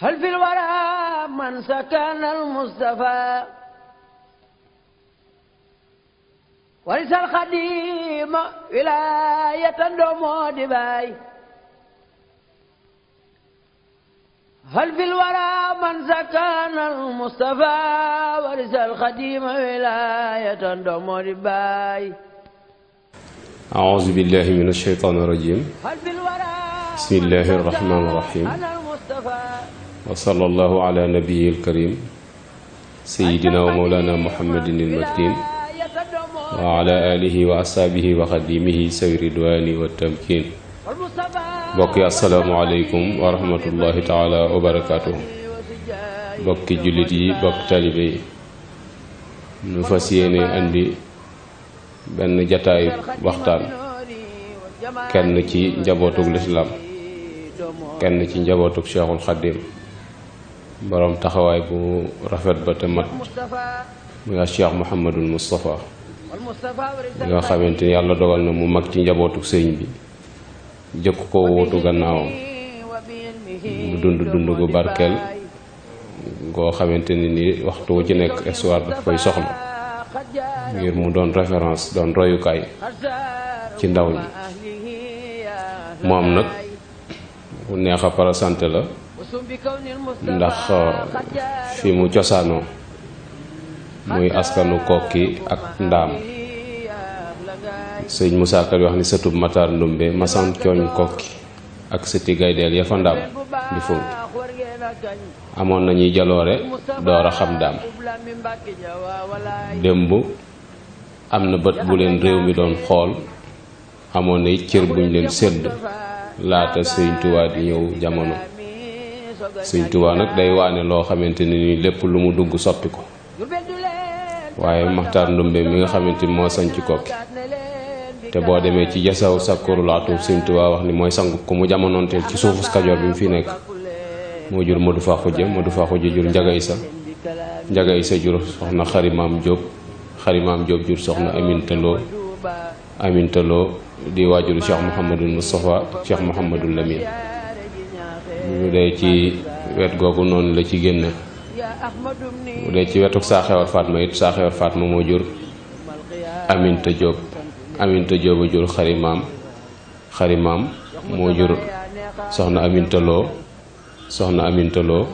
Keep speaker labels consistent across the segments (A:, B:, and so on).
A: هل في الورى من سكن المصطفى ورث الخديم ولاية دومود باي هل في الورى من سكن المصطفى ورث الخديم ولاية دومود باي
B: أعوذ بالله من الشيطان الرجيم بسم الله الرحمن الرحيم وصلى الله على نبي الكريم سيدنا ومولانا محمد المكين وعلى آله وأصحابه وخديمه سوي الرضوان والتمكين bokki asalaamaaleykum wa rahmatullahi taala wa barakaatu bokki jullit yi bokki talibe yi nu fas yéene andi benn jataayu waxtaan kenn ci njabootug lislaam kenn ci njabootug Cheikhul Xadim boroom taxawaay bu rafet ba te mat muy Cheikh Mouhamadul Moustapha li nga xamante ni yàlla dogal na mu mag ci njabootug sëriñ bi jëkk ko wóotu gannaawam mu dund gu barkeel goo xamante ni waxtu wu ci nekk histoire daf koy soxla ngir mu doon référence doon royukaay ci ndaw ñi moom nag bu neex a présenté la ndax fi mu cosaanoo muy askanu kokki ak ndaam sëñ Moussa Ka wax ni sëtub Matar Ndumbe masan cooñ kokki ak sëti gaydeel ya fa ndaam di funk amoon nañuy jaloore door a xam daam démb am na bët bu leen réew mi doon xool amoon na it cër buñ leen sédd laata sëñ Tuubaa di ñëw jamono sëñ Tuubaa nag day waane loo xamante ni lépp lu mu dugg soppi ko waaye Matar Ndumbe mi nga xamante ni moo sañc kokki te boo demee ci jasaw sakkurul atuuf sëñ Tuubaa wax ni mooy sangu ko mu jamonoonteel ci suufus Kajoor bi mu fi nekk moo jur Modou Fa Xujja jur Njaga Isa jur soxna Xarimaam Jóob jur soxna Aminta Lo di waajuru Cheikh Mouhamadul Moustapha Cheikh Mouhamadul Lamine bu dee ci wet googu noonu la ci génne bu dee ci wetuk saa xewar Fatma it saa xewar Fatma moo jur Aminta Jóob a jur Xarimaam moo jur soxna Aminta Lo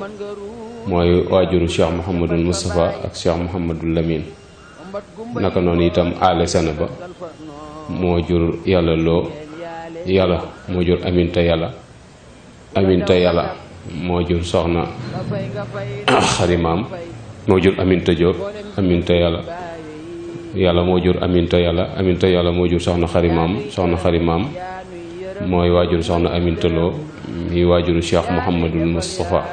B: mooy waajuru Cheikh Mouhamadul Moustapha ak Cheikh Mouhamadul Lamine naka noonu itam aale sana ba moo jur yàlla moo jur Aminta Yàlla moo jur soxna Xarimaam moo jur Aminta Jóob Yàlla moo jur Aminta Yàlla moo jur soxna Xarimaam mooy waajur soxna Aminta Lo mi waajuru Cheikh Mouhamadul Moustapha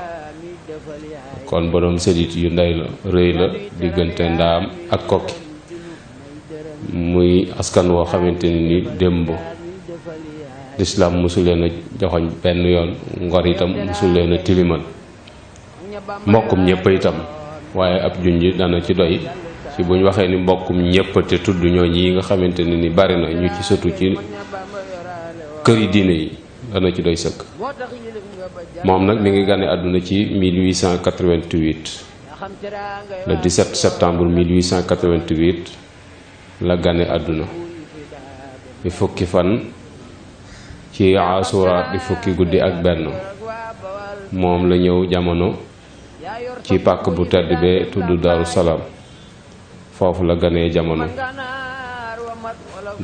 B: kon borom sëdit yu ndey la rëy la diggante ndaam ak kokki muy askan woo xamante ni démb lislaam mosu leen a joxoñ benn yoon ngor itam mosu leen a tilimal mbokkum ñëpp itam waaye ab junj dana ci doy ci buñ waxee ni mbokkum ñëpp te tudd ñooñ yi nga xamante ni bari na ñu ci sëtu ci këri diine yi dana ci doy sëkk moom nag mi ngi gane àdduna ci 1888 le 17 septembre 1888 la gane àdduna di fukki fan ci asura di fukki guddi ak benn moom la ñëw jamono ci pàkk bu tedd be tudd Daaru Salaam foofu la ganee jamono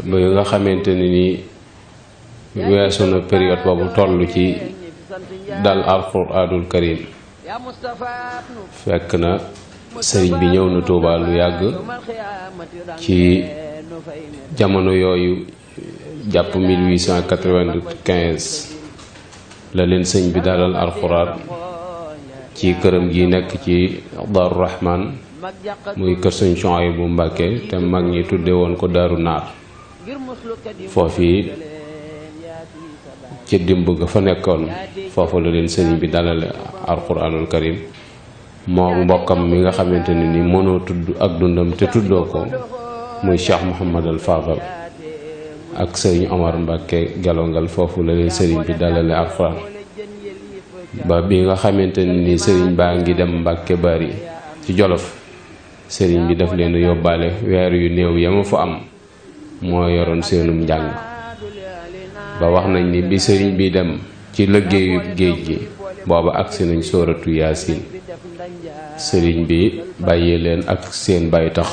B: ba nga xamante ni weesu na période boobu toll ci dal alxuraanul karim fekk na sëriñ bi ñëw na Tuubaa lu yàgg ci jamono yooyu jàpp 1895 la leen sëñ bi dalal alxuraan ci këram gi nekk ci Daaru Rahman muy kër sëñ Suhaybu bu Mbàkke te mag ñi tudde woon ko Daaru Naar foofu ci dimb ga fa nekkoon foofu la leen sëriñ bi dalale alxuraanul karim moo mbokkam mi nga xamante ne ni mënoo tudd ak dundam te tuddoo ko muy Cheikh Mouhamadal Fadal ak sëriñ Omar Mbàkke Gelongal foofu la leen sëriñ bi dalale alxuraan ba bi nga xamante ni sëriñ baa ngi dem Mbàkke Bari ci Jolof sëriñ bi daf leen yóbbaale weer yu néew ya ma fa am moo yoroon seenum njàng ba wax nañ ni bi sëriñ bi dem ci liggéeyu géej gi booba agsi nañ sóoratu Yaasin sëriñ bi bàyyee leen ak seen bay tax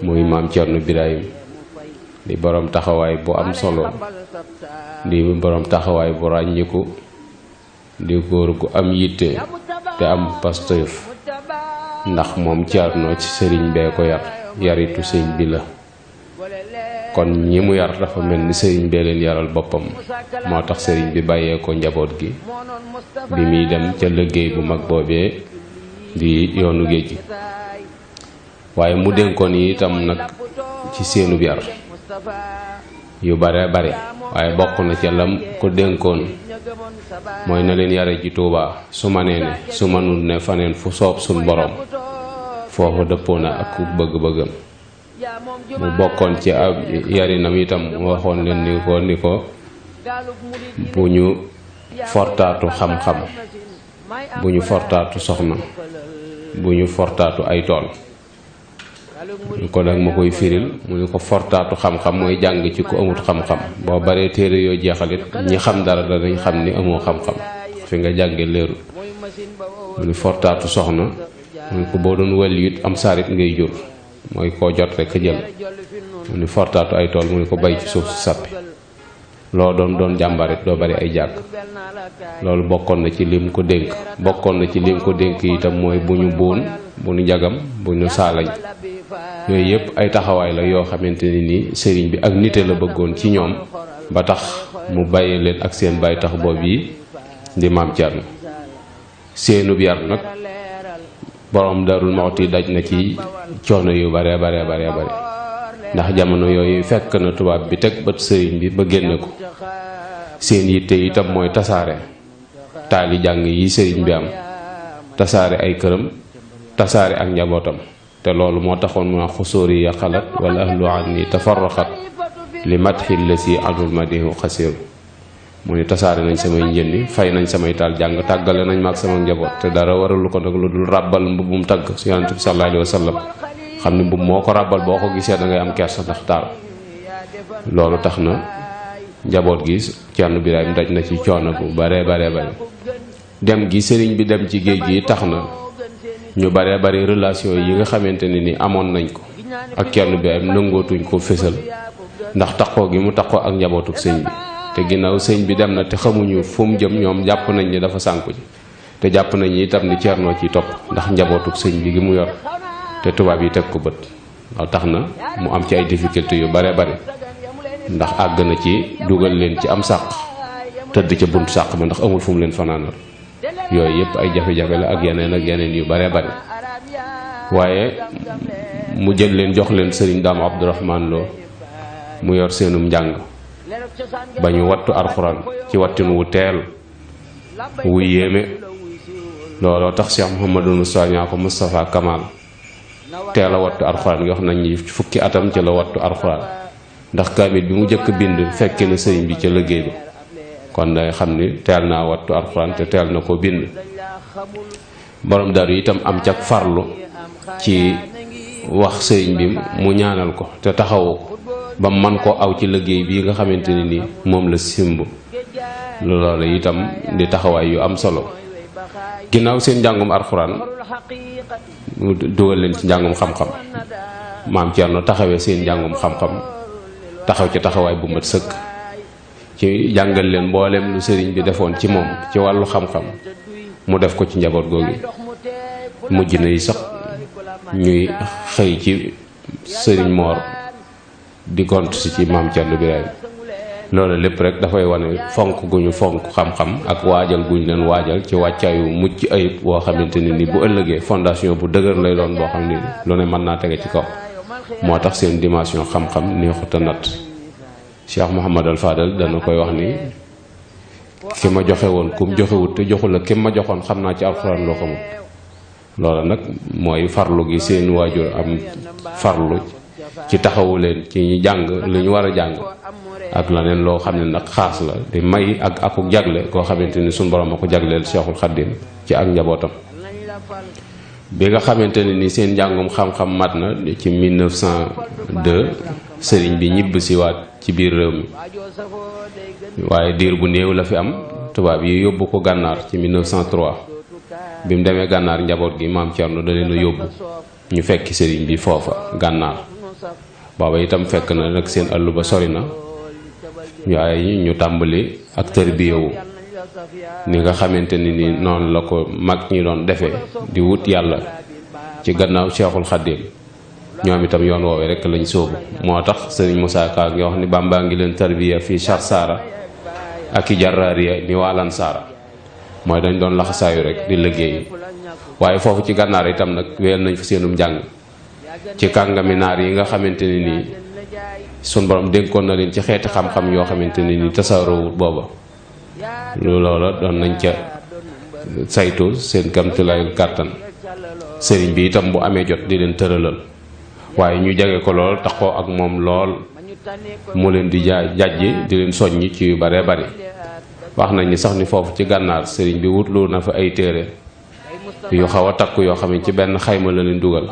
B: muy maam Cerno Birahim di borom taxawaay bu am solo di borom taxawaay bu ràññiku di góor gu am yitte te am pastéef ndax moom Cerno ci sëriñ bee ko yar yaritu sëñ bi la kon ñi mu yar dafa mel ni sëriñ bee leen yaral boppam moo tax sëriñ bi bàyyee ko njaboot gi bi muy dem ca liggéey bu mag boobee di yoonu géej gi waaye mu dénkoon yi itam nag ci seenub yar yu bare bare waaye bokk na ca lam ko dénkoon mooy na leen yare ji Tuubaa su ma nee ne su manul ne faneen fu soob suñ borom foofu dëppoo na ak bëgg-bëggam mu bokkoon ci ab yarinam itam waxoon leen ni ko bu ñu fortaatu xam-xam bu ñu fortaatu soxna bu ñu fortaatu ay tool ñu ko nag ma koy firil mu ni ko fortaatu xam-xam mooy jàng ci ku amut xam-xam boo baree téere yoo jeexalit ñi xam dara danañ xam ni amoo xam-xam fi nga jànge leerul mu ni fortaatu soxna mu ni ko boo doon wàllu it am saarit ngay jur mooy koo jot rek a jël mu ni fortaatu ay tool mu ni ko bay ci suuf si sàppi loo doon jàmbarit doo bari ay jàkk loolu bokkoon na ci lim ko dénk bokkoon na ci lim ko dénk itam mooy bu ñu buun bu ñu jagam bu ñu saalañ yooyu yëpp ay taxawaay la yoo xamante ni nii sëriñ bi ak nite la bëggoon ci ñoom ba tax mu bàyyi leen ak seen bàyyi tax boobu yi di maam Cerno seenub yar nag borom Darou Mouhty daj na ci coono yu bare ndax jamono yooyu fekk na tubaab bi teg bët sëriñ bi ba génne ko seen yitte itam mooy tasaare taali jàng yi sëriñ bi am tasaare ay këram tasaare ak njabootam te loolu moo taxoon mu xusóori ya xalat wala ahlu anni tafarraqat li matxil la si adul madihu xasiru mu ni tasaare nañ samay njëndi fay nañ samay taal jàng tàggale nañ maag sama njaboot te dara waralu ko nag lu dul ràbbal mbubbum tagg su yonent bi sallallahu alayhi wa sallam xam ni mbubb moo ko ràbbal boo ko gisee da ngay am kersa ndax taal loolu tax na njaboot gi Cerno Birahim daj na ci coono bu bare dem gi sëriñ bi dem ci géej gi tax na ñu bare relation yi nga xamante ne ni amoon nañ ko ak Cerno Birahim nangootuñ ko fésal ndax taxoo gi mu taxoo ak njabootuk sëñ bi te ginnaaw sëñ bi dem na te xamuñu fu mu jëm ñoom jàpp nañ ni dafa sànku ji te jàpp nañ ni itam ni Cerno ci topp ndax njabootuk sëñ bi gi mu yor te tubaab yi teg ko bët waaw tax na mu am ci ay difficulté yu bare ndax àgg na ci dugal leen ci am sàq tëdd ca buntu sàq ba ndax amul fu mu leen fanaanal yooyu yëpp ay jafe-jafe la ak yeneen yu bare waaye mu jël leen jox leen sëriñ Daam Abdourahman Lo mu yor seenum njàng ba ñu wattu alxuraan ci wattin wu teel wu yéeme looloo tax Cheikh Mouhamadou Moustapha Kamal teel a wattu alxuraan nga wax nañ ni fukki atam ci la wattu alxuraan ndax kaamil bi mu jëkk bind fekke na sëriñ bi ca liggéey bi kon day xam ni teel naa wattu alxuraan te teel na ko bind borom Daaru itam am cag farlu ci wax sëriñ bi mu ñaanal ko te taxawu ko ba man koo aw ci liggéey bii nga xamante ne ni moom la simb loolu itam di taxawaay yu am solo ginnaaw seen njàngum alxuraan mu dugal leen ci njàngum xam-xam maam Cerno taxawee seen njàngum xam-xam taxaw ci taxawaay bu mat sëkk ci jàngal leen mboolem lu sëriñ bi defoon ci moom ci wàllu xam-xam mu def ko ci njaboot googu mujj na yi sax ñuy xëy ci sëriñ Moor di gont si ci maam Cerno Birahim loolu lépp rek dafay wane fonk gu ñu fonk xam-xam ak waajal gu ñu leen waajal ci wàccaayu mucc ayib boo xamante ne ni bu ëllëgee fondation bu dëgër lay doon boo xam ni lu ne mën naa tege ci kaw moo tax seen dimension xam-xam neexut a natt Cheikh Mouhamadal Fadal dana koy wax ni ki ma joxe woon kum joxewut te joxu la ki ma joxoon xam naa ci alxuraan loo xamul loola nag mooy farlu gi seen waajur am farlu ci taxawu leen ci ñi jàng li ñu war a jàng ak leneen loo xam ne nag xaas la di may ak akuk jagle koo xamante ni suñu borom a ko jagleel Cheikhul Khadim ci ak njabootam. bi nga xamante ne ni seen njàngum xam-xam mat na ci 1902 sëriñ bi ñibb si waat ci biir réew mi waaye diir bu néew la fi am tubaab yi yóbbu ko gànnaar ci 1903 bi mu demee gànnaar njaboot gi maam Thierno da leen a yóbbu ñu fekki sëriñ bi foofa gànnaar booba itam fekk na nag seen àll ba sori na waaye ñu tàmbali ak tërbiyewu ni nga xamante ni noonu la ko mag ñi doon defee di wut yàlla ci gannaaw Cheikhul Khadim ñoom itam yoon woowee rek lañ sóobu moo tax sëriñ Moussa Ka nga wax ni Bàmbaa ngi leen tarbiya fii Sarsara ak i jarraariya ni waalan saara mooy dañ doon laxasaayu rek di liggéey waaye foofu ci gànnaar itam nag wéyal nañ fa seenum njàng ci kàngami naar yi nga xamante ni nii sun borom dénkoon na leen ci xeeti xam-xam yoo xamante ni nii tasaaroowut booba loola doon nañ ca saytu seen kamtulaayul kàttan sëriñ bi itam bu amee jot di leen tëralal waaye ñu jege ko lool taxoo ak moom lool mu leen di jàjji di leen soññi ci yu bare bari wax nañ ni sax ni foofu ci gànnaar sëriñ bi wutlu na fa ay téere yu xaw a takku yoo xam ne ci benn xayma la leen dugal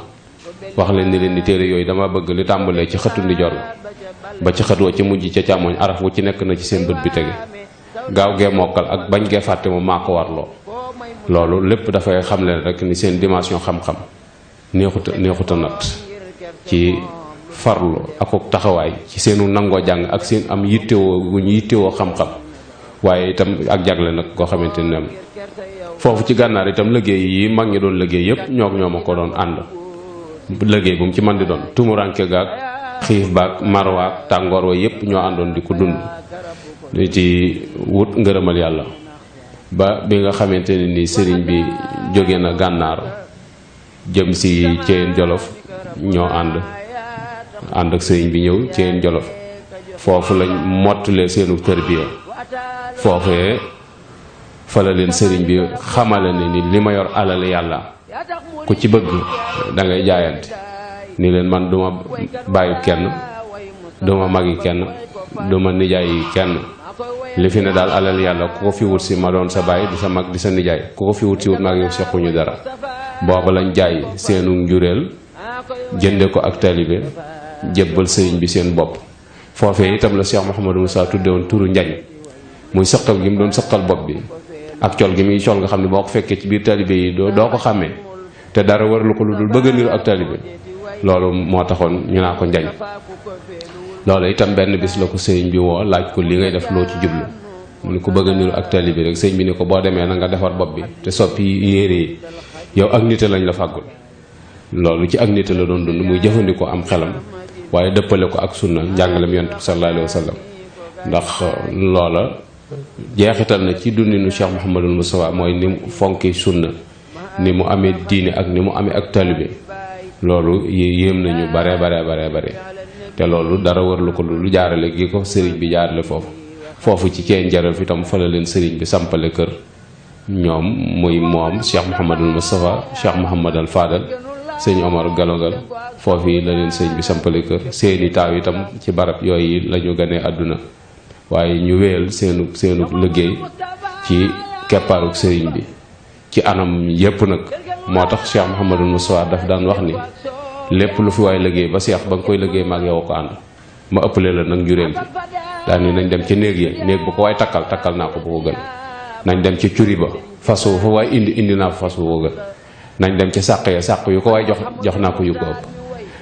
B: wax leen ni leen di téere yooyu dama bëgg li tàmbalee ci xëtu ndijoor ba ci xët wa ci mujj ca càmmoñ araf wu ci nekk na ci seen bët bi tege gaaw gee mokkal ak bañ gee fàtte moom maa ko warloo loolu lépp dafay xam leen rek ni seen dimension xam-xam neexuta nat ci farlu akuk taxawaay ci seenu nangoo jàng ak seen am yittewoo gu ñu yittewoo xam-xam waaye itam ak jagle nag koo xamante ne foofu ci gànnaar itam liggéey yi mag ñi doon liggéey yëpp ñoo ko doon ànd liggéey bu mu ci man di doon tumuranke gaag xiif baag marwaag tàngoor wa yëpp ñoo àndoon di ko dund di ci wut ngërëmal yàlla ba bi nga xamante ne ni sëriñ bi jóge na gànnaar jëm si Ceyeen Jolof ñoo ànd ak sëriñ bi ñëw Ceyeen Jolof foofu lañ mottalee seenu tërbiya foofee fa la leen sëriñ bi xamale ne ni li ma yor alal yàlla ku ci bëgg da ngay jaayante ni leen man duma bàyyi kenn duma magi kenn duma nijaayi kenn li fi ne daal alal yàlla ku ko fi wut si ma doon sa bàyyi di sa mag di sa nijaay ku ko fi wut si wut maag yow sequñu dara booba lañ jaay seenu njureel jënde ko ak taalibe jébbal sëriñ bi seen bopp foofee itam la Cheikh Mouhamadou Moussa tudde woon turu njañ muy sëqal gi mu doon sëqal bopp bi ak col gi muy col nga xam ne boo ko fekkee ci biir taalibe yi doo ko xàmmee te dara waralu ko lu dul bëgg a niru ak taalibe loolu moo taxoon ñu naa ko njañ loolu itam benn bis la ko sëriñ bi woo laaj ko li ngay def loo ci jublu mu ne ko bëgg a niru ak taalibe rek sëriñ bi ni ko boo demee na nga defar bopp bi te soppi yére yi yow ak nite lañ la fàggul loolu ci ak nite la doon dund muy jëfandikoo am xelam waaye dëppale ko ak sunna njàngalem yonent bi sallallahu alayhi wa sallam ndax loola jeexital na ci dundinu Cheikh Mouhamadul Moustapha mooy ni mu fonki sunna ni mu amee diine ak ni mu amee ak taalibe loolu yéem nañu bare te loolu dara warlu ko lu jaarale gi ko sëriñ bi jaarale foofu ci Ceyeen Jolof itam fa la leen sëriñ bi sampale kër ñoom muy moom Cheikh Mouhamadul Moustapha Cheikh Mouhamadal Fadal sëñ Omar Galongal foofu yi la leen sëriñ bi sampale kër seeni taaw itam ci barab yooyu la ñu ganee àdduna waaye ñu wéyal seenu liggéey ci keppaaruk sëriñ bi ci anam yépp nag moo tax Cheikh Mouhamadul Moustapha daf daan wax ni lépp lu fi waay liggéey ba Cheikh ba nga koy liggéey maag yow ko ànd ma ëppale la nag njureel gi daal ni nañ dem ci néeg ya néeg bu ko waay takkal naa ko bu ko gën nañ dem ci curi ba fas wu fa waay indi naa fa fas wu ko gën nañ dem ci sàq ya sàq yu ko waay jox naa ko yu ko ëpp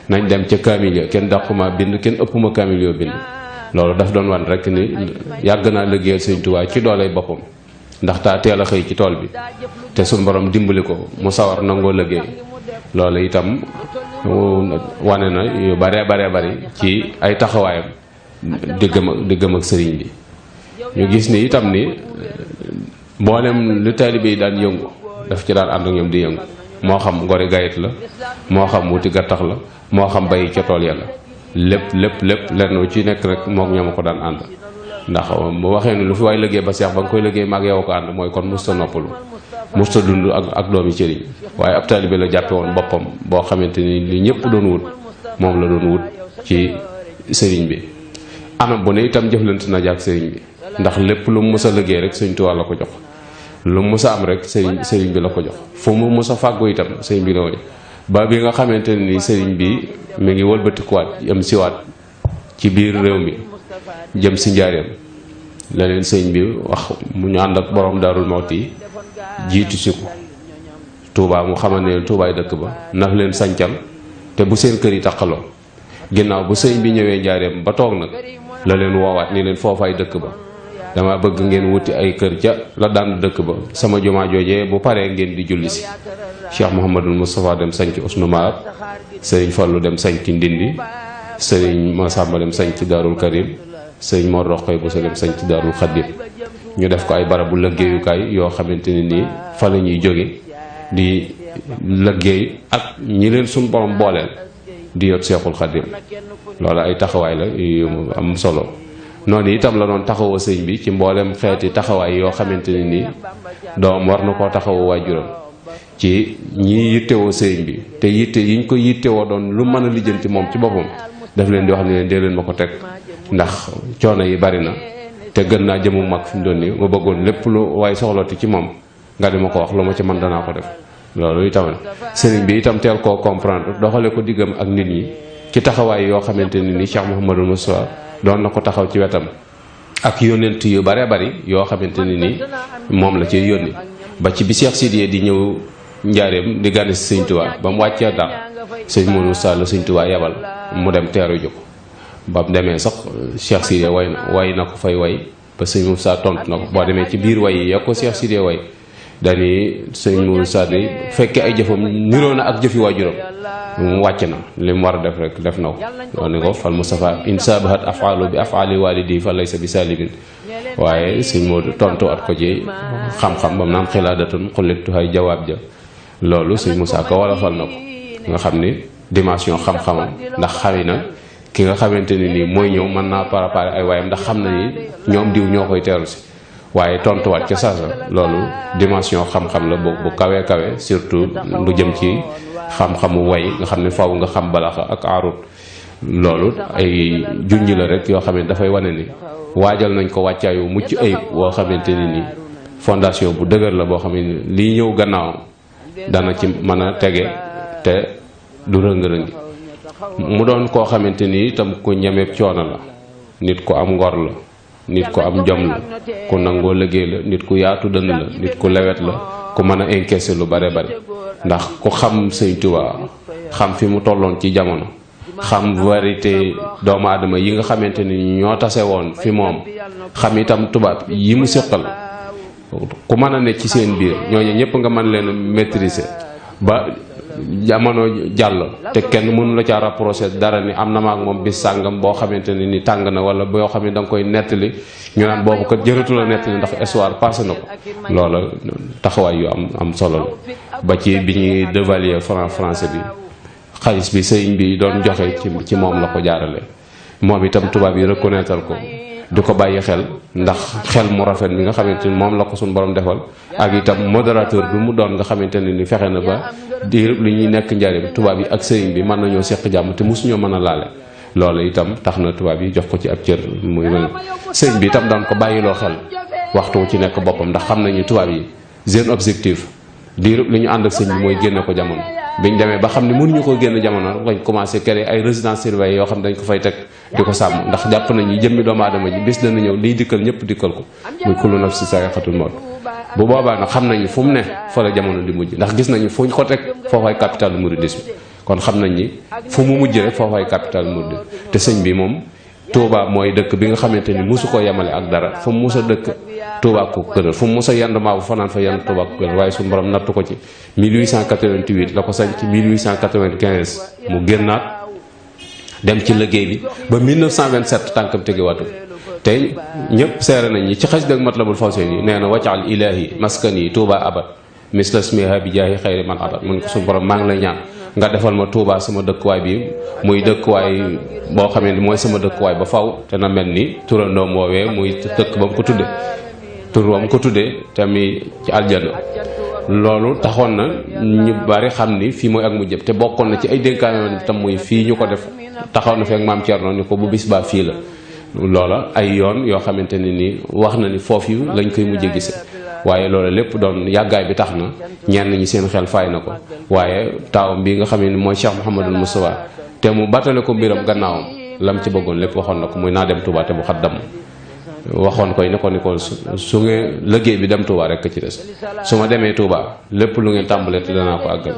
B: nañ dem ca kaamil ya kenn dàquma bind kenn ëppuma kaamil yoo bind loolu daf doon wan rek ni yàgg naa liggéeyal Sëñ Tuubaa ci dooley boppam ndax taa teel a xëy ci tool bi te suñ borom dimbali ko mu sawar nangoo liggéey loolu itam wane na yu bare ci ay taxawaayam diggam ak sëriñ bi ñu gis ni itam ni mboolem lu taalibe yi daan yëngu daf ci daan ànd ak ñoom di yëngu moo xam ngori gayit la moo xam wuti gattax la moo xam bayi ca tool ya la lépp lenn ci nekk rek mook ñoom ko daan ànd ndax bu waxee ni lu fi waay liggéey ba Seex ba nga koy liggéey maag yow ko ànd mooy kon musta noppalu musta dund ak doomi cëriñ waaye ab taalibe la jàppe woon boppam boo xamante ni li ñëpp doon wut moom la doon wut ci sëriñ bi anam bu ne itam jëflante na jàkk sëriñ bi ndax lépp lu mu mës a liggéey rek sëriñ Tuubaa la ko jox, lu mu mës a am rek sëriñ bi la ko jox, fu mu mës a fàggu itam sëriñ bi la ko jox. ba bi nga xamante ne ni sëriñ bi mi ngi wëlbatikuwaat yam siwaat ci biir réew mi jëm si njaareem la leen sëriñ bi wax mu ñu ànd ak borom Daarul Mawti jiitu si ko Touba mu xamal ne Toubaay dëkk ba naf leen sancal te bu seen kër yi taqaloo. ginnaaw bu sëriñ bi ñëwee njaareem ba toog nag la leen woowaat ni leen foofaay dëkk ba dama bëgg ngeen wuti ay kër ca la daan dëkk ba sama jumaa joojee bu paree ngeen di julli si. Cheikh Mouhamadul Moustapha dem sanc Usnu Maab, sëriñ Fallu dem sanc Ndindi, sëriñ Masamba dem sanc Daarul Karim, sëriñ Mor Roqay bu sa dem sanc Daarul Xaddim. ñu def ko ay barabu lëggéeyukaay yoo xamante ne nii fa la ñuy jóge di lëggéey ak ñi leen suñ borom booleel di yot Seexul Xaddim. loolu ay taxawaay la yu am solo. noonu itam la doon taxawoo sëñ bi ci mboolem xeeti taxawaay yoo xamante ne nii doom war na koo taxawoo waajuram ci ñi yittewoo sëriñ bi te yitte yiñ ko yittewoo doon lu mën a lijjanti moom ci boppam daf leen di wax ne leen dee leen ma ko teg ndax coono yi bari na te gën naa jëmu mag fi mu doon nii ma bëggoon lépp lu waaye soxlati ci moom nga di ma ko wax lu ma ci mën danaa ko def. loolu itam sëriñ bi itam teel koo comprendre doxale ko diggam ak nit ñi ci taxawaay yoo xamante ne ni Cheikh Mouhamadou Moustapha doon na ko taxaw ci wetam ak yónnent yu bare bari yoo xamante ne ni moom la cee yónni ba ci bi Cheikh Sidiye di ñëw njaareem di gane si sëñ Tuubaa ba mu wàccee daal sëñ Mourou Sall sëñ Tuubaa yebal mu dem teeru ji ko ba mu demee sax Cheikh Sidiye way na ko fay way ba sëñ Mourou Sall tontu na ko boo demee ci biir way yi ya ko Cheikh Sidiye way dañuy sëñ Mourou Sall ni fekkee ay jëfam niroo na ak jëfi waajuram mu wàcc na li mu war a def rek def na ko loolu ni ko fal Moustapha in sabahat afaalu bi afaali walidi fa laysa bi salibin waaye sëñ Modou tontu at ko ci xam-xam bam naam xilaadatun xullituhay jawaab ja loolu sëñ Moussa ko wala fal na ko nga xam ni dimension xam-xamam ndax xami na ki nga xamante ne nii mooy ñëw mën naa préparer ay waayam ndax xam na ni ñoom diw ñoo koy teeru si waaye tontuwaat ca saasa loolu dimension xam-xam la bu kawee kawe surtout lu jëm ci xam-xamu way nga xam ne faw nga xam balaxa ak aarut loolu ay junj la rek yoo xam ne dafay wane ni waajal nañ ko wàccaayu mucc ayib boo xamante ne ni fondation bu dëgër la boo xam ne lii ñëw gannaaw dana ci mën a tege te du rëng-rëngi mu doon koo xamante ni itam ku ñemeeb coono la nit ku am ngor la nit ku am jom la ku nangoo liggéey la nit ku yaatu dënn la nit ku lewet la ku mën a encaisser lu bare bare ndax ku xam Sëñ Tuubaa xam fi mu tolloon ci jamono xam vérité doomu aadama yi nga xamante ni ñoo tase woon fi moom xam itam tubaab yi mu séqal ku mën a ne ci seen biir ñooñu ñëpp nga mën leen maîtriser ba jamono jàll te kenn mënu la caa rapproché dara ni am na ma ak moom bis sàngam boo xamante ne ni tàng na wala boo xam ne da nga koy nettali ñu naan boobu kat jërëtu la nettali ndax histoire passé na ko loola taxawaay yu am solo la ba ci bi ñuy dévaluer français bi xaalis bi sëriñ bi doon joxe ci moom la ko jaarale moom itam tubaab yi reconnaître ko di ko bàyyi xel ndax xel mu rafet bi nga xamante ni moom la ko suñu borom defal ak itam modérateur bi mu doon nga xamante ne ni fexe na ba diir li ñuy nekk njariñ tubaab yi ak sëriñ bi mën nañoo seq jàmm te mosuñoo mën a laale loolu itam tax na tubaab yi jox ko ci ab cër muy mel sëriñ bi itam daan ko bàyyiloo xel waxtu ci nekk boppam ndax xam nañu tubaab yi seen objectif diir li ñu ànd ak sëñ bi mooy génne ko jamono biñ demee ba xam ne mënuñu ko génn jamono lañ commencé créer ay résidence surveillée yoo xam ne dañ ko fay teg di ko sàmm ndax jàpp nañu jëmmi doomu aadama ji bis dana ñëw liy dikkal ñëpp dikkal ko muy kullu nafsin zaa'iqatul mawt bu boobaa nag xam nañu fu mu ne fa la jamono di mujj ndax gis nañu fuñ ko teg foofay capital mouridisme kon xam nañ ni fu mu mujj rek foofay capital mouridisme te sëñ bi moom Touba mooy dëkk bi nga xamante ni mosu ko yemale ak dara fu mu mos a dëkk Touba ko gënal fu mu mos a yend maabu fanaan fa yend Touba ko gënal waaye suñu borom nattu ko ci 1888 la ko sañ ci 1895 mu génnaat dem ci liggéey bi ba 1927 tànkam tegewaatu te ñëpp seere nañ ñi ci xas dëgg Matlabul Fawzayni nee na waccaal ilaahi maskani Touba abad misla smiha bi jaahi xayri man abad mun ko suñu borom maa ngi lay ñaan nga defal ma Touba sama dëkkuwaay bi muy dëkkuwaay boo xamee ni mooy sama dëkkuwaay ba faw te na mel ni turandoom woowee muy dëkk ba mu ko tudde tur ba mu ko tuddee tamit ci aljana loolu taxoon na ñu bari xam ni fii mooy ak mu jëm te bokkoon na ci ay dénkaane tam muy fii ñu ko def taxaw na fi ak maam Thierno ni ko bu bis baa fii la loola ay yoon yoo xamante ne nii wax na ni foofu lañ koy mujj gise waaye loolu lépp doon yàggaay bi tax na ñenn ñi seen xel faay na ko waaye taawam bi nga xam ne mooy Cheikh Mouhamadul Moustapha te mu battale ko mbiram gannaawam lam ci bëggoon lépp waxoon na ko muy naa dem Touba te bu xat damm waxoon koy ne ko su ngeen liggéey bi dem Touba rek ci des su ma demee Touba lépp lu ngeen tàmbalee te danaa ko àggal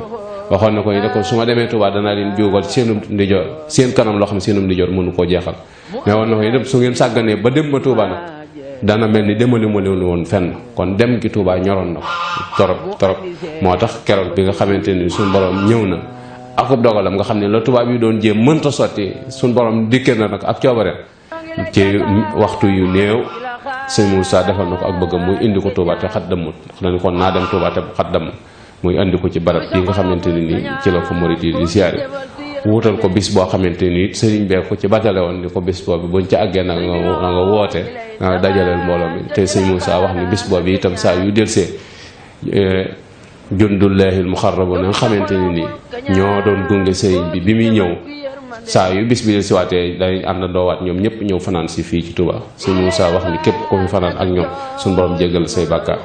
B: waxoon na koy ne ko su ma demee Touba danaa leen jógal seenum ndijoor seen kanam loo xam ne seenum ndijoor mënu koo jeexal mais woon na koy dem su ngeen sàgganee ba dem ma Touba nag dana mel ni demali ma leen woon fenn kon dem gi Touba ñoroon na ko torop moo tax keroog bi nga xamante ni suñu borom ñëw na akub dogalam nga xam ne la tubaab yi doon jéem mënta sotti suñu borom dikkee na nag ak coobareem ci waxtu yu néew sëñ Moussa defal na ko ak bëggam muy indi ko Touba te xat dammut ndax dañu kon naa dem Touba te xat damm muy indi ko ci barab yi nga xamante ne nii ci la ko murit yi di siyaare wuutal ko bis boo xamante ni sëriñ bee ko ci batale woon ni ko bis boobu buñ ci àggee na nga woote nga dajaleel mbooloo mi te sëñ Moussa wax ni bis boobu itam saa yu delsee jundullahil muxarrabu na nga xamante ne nii ñoo doon gunge sëriñ bi muy ñëw saa yu bis bi del si waatee dañ àndandoo waat ñoom ñëpp ñëw fanaan si fii ci Touba sëñ Moussa wax ni képp ko fi fanaan ak ñoom suñu borom jéggal say bàkkaar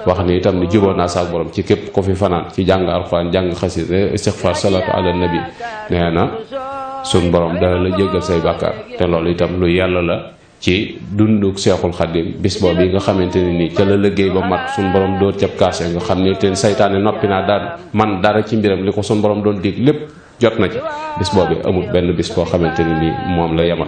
B: wax ni itam ni jubóo naa saak borom ci képp ko fi fanaan ci jàng alxuraan jàng xasida istighfar salaatu ala nabi nee na suñ borom dana la jéggal say bàkkaar te loolu itam lu yàlla la ci dunduk Seexul Xaddim bis boobu yi nga xamante ne nii ca la liggéey ba mat suñ borom dóor cab kaase nga xam ne te saytaane noppi naa daan man dara ci mbiram li ko suñ borom doon dig lépp jot na ci bis boobu amul benn bis boo xamante ne nii moom la yemal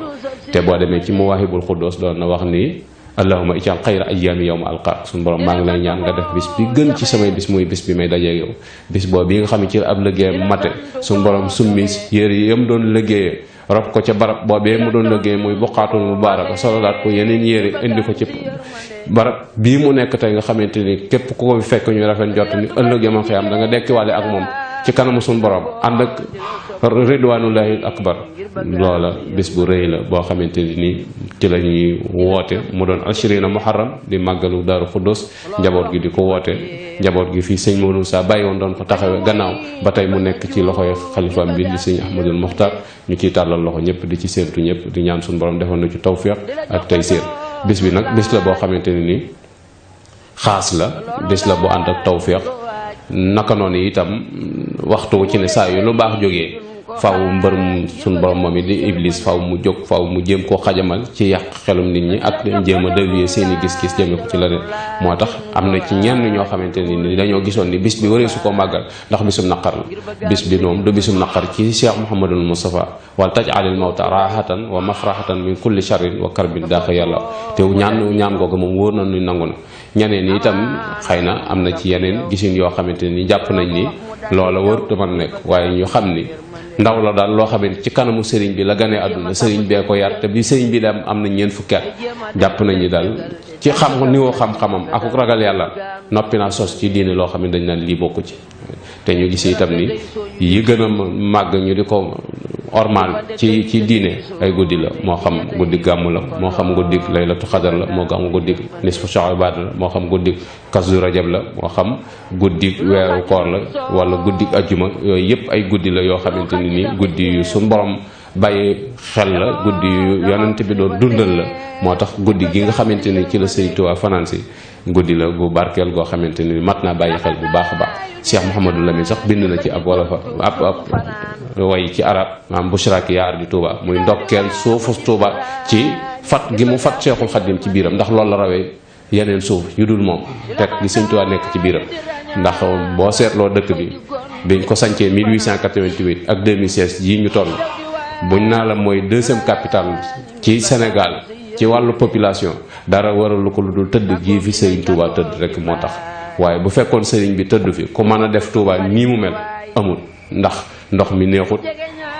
B: te boo demee ci Muwaahibul Xuddoos doon na wax ni allahumma ij'al xayra ayyaami yawma alqaak suñu borom maa ngi lay ñaan nga def bis bi gën ci samay bis muy bis bi may dajeeg yow bis boobu yi nga xam ne ci ab liggéey mate suñu borom summi yére yi yam doon liggéeyee rob ko ca barab boobee mu doon liggéey muy buqaatul mubaaraka sololaat ko yeneen yére indi ko ci barab bii mu nekk tey nga xamante ni képp ku ko fekk ñu rafet jot ni ëllëg yama xëy am da nga dekkiwaale ak moom ci kanamu suñu borom ànd ak ridwanullahi akbar loola bis bu rëy la boo xamante ni ci la ñuy woote mu doon ashirina muharram di màggalu Daaru Xuddus njaboot gi di ko woote njaboot gi fii sëñ Modou Sa bàyyi woon doon ko taxawee gannaaw ba tey mu nekk ci loxoy xalifaam bi di sëñ Ahmadul Muxtar ñu ciy tàllal loxo ñëpp di ci séentu ñëpp di ñaan suñu borom defal na ci tawfiq ak taysiir bis bi nag bis la boo xamante ni xaas la bis la bu ànd ak tawfiq naka noonu itam waxtu ci ne saa yu lu baax jógee faw mbërum suñ borom moom it di iblis faw mu jóg faw mu jéem koo xajamal ci yàq xelum nit ñi ak jéem a dévier seeni gis-gis jëme ko ci leneen moo tax am na ci ñenn ñoo xamante ni dañoo gisoon ni bis bi waree su ko màggal ndax bisum naqar la bis bi moom du bisum naqar ci Cheikh Mouhamadul Moustapha wal taj'alil mawta rahatan wa mafrahatan min kulli sharrin wa karbin daax yàlla te ñaan googu moom wóor na nu nangu na ñeneen ñi itam xëy na am na ci yeneen gisin yoo xamante ni jàpp nañ ni loola wër te mën nekk waaye ñu xam ni ndaw la daal loo xamante ci kanamu sëriñ bi la ganee àdduna sëriñ bee ko yar te bi sëriñ bi dem am na ñeent fukki at jàpp nañ ni daal ci niveau xam-xamam ak ragal yàlla noppi naa sos ci diine loo xam ne dañ naan lii bokku ci te ñu gis itam ni yi gën a màgg ñu di ko ormal ci diine ay guddi la moo xam guddi gàmm la moo xam guddi laylatu xadar la moo xam guddi nisfu sha'ban la moo xam guddi kazu rajab la moo xam guddi weeru koor la wala guddi ajjuma yooyu yëpp ay guddi la yoo xamante ni nii guddi yu suñu borom bàyyi xel la guddi yu yonent bi doon dundal la moo tax guddi gi nga xamante ni ci la Sëriñ Tuubaa fanaan si guddi la gu barkeel goo xamante ni mat naa bàyyi xel bu baax a baax Cheikh Mouhamadou Lamine sax bind na ci ab wolofa ab way ci arab maam bushraki yaa ardi Touba muy ndokkeel suufu Touba ci fat gi mu fat Cheikhul Khadim ci biiram ndax loolu la rawee yeneen suuf yu dul moom fekk gi Sëriñ Tuubaa nekk ci biiram ndax boo seetloo dëkk bi biñ ko sancee 1888 ak 2016 yi ñu toll buñ naa la mooy deuxième capitale ci Sénégal ci wàllu population dara waralu ko lu dul tëdd gii fi Sëriñ Tuubaa tëdd rek moo tax waaye bu fekkoon sëriñ bi tëdd fi ku mën a def Tuubaa nii mu mel amul ndax ndox mi neexut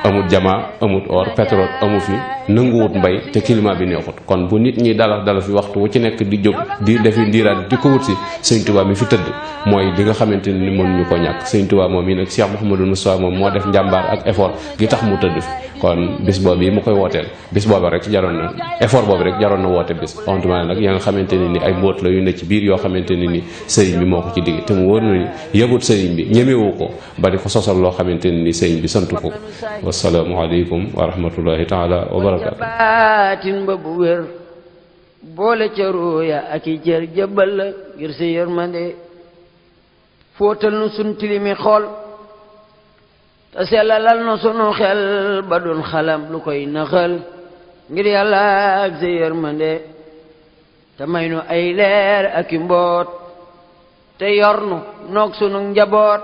B: amul jamaa amul or pétrole amu fi nanguwut mbay te climat bi neexut kon bu nit ñi dala fi waxtu wu ci nekk di jóg di defi ndiiraan di ko wut si Sëriñ Tuubaa mi fi tëdd mooy di nga xamante ni mënuñu ko ñàkk Sëriñ Tuubaa moom yi nag Cheikh Mouhamadou Moustapha moom moo def njàmbaar ak effort gi tax mu tëdd fi kon bis boobu yi mu koy wooteel bis boobu rek jaroon na effort boobu rek jaroon na woote bis xamantuma nag yaa nga xamante ne ni ay mbóot la yu ne ci biir yoo xamante ne ni sëriñ bi moo ko ci digg te mu wóor na ni yëgut sëriñ bi ñemewu ko ba di ko sosal loo xamante ne ni sëriñ bi santu ko wasalaamu aleykum wa rahmatullahi taala wa barakaatu
A: baatin ba bu wér boole ca ruuya ak i jër jëbbal la ngir sa yërmande fóotal nu sun tilimi xool te sellalal na sunu xel ba doon xalam lu koy naxal ngir yàlla ak sa yërmande te may nu ay leer ak i mboot te yor nu noog sunu njaboot